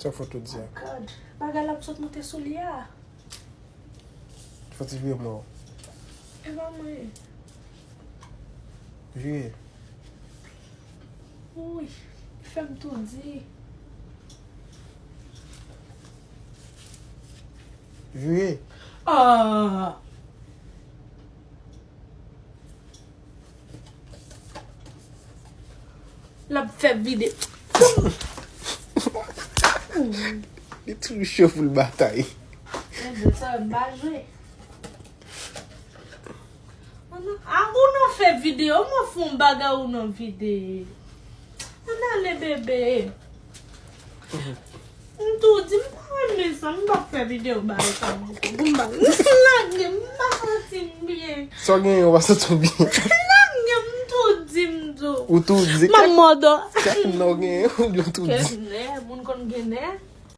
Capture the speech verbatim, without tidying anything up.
Fè foto di a. God, bagay la ap sot moute sou li a. Fò ti vire mwen. E pa mwen. Vire. Wi, li fè m toudi. Vire. Ah! L ap fè vide. Li toujou cho pou l batay. Ebyen, sa m pa jwe. A ou nan fè videyo, mwen fè yon bagay ou nan videyo. Ann ale, bebe. M tou di, m pa renmen sa, m p ap fè videyo bagay sa m poko. M pa lage, m pa santi m byen. Sa w genyen, ou pa santi w byen. Lage, m tou di, m tou. Ou tou di. M ap mòdò. Kèk nò genyen, ou di ou tou di. Kèk nè, moun konn gen nè.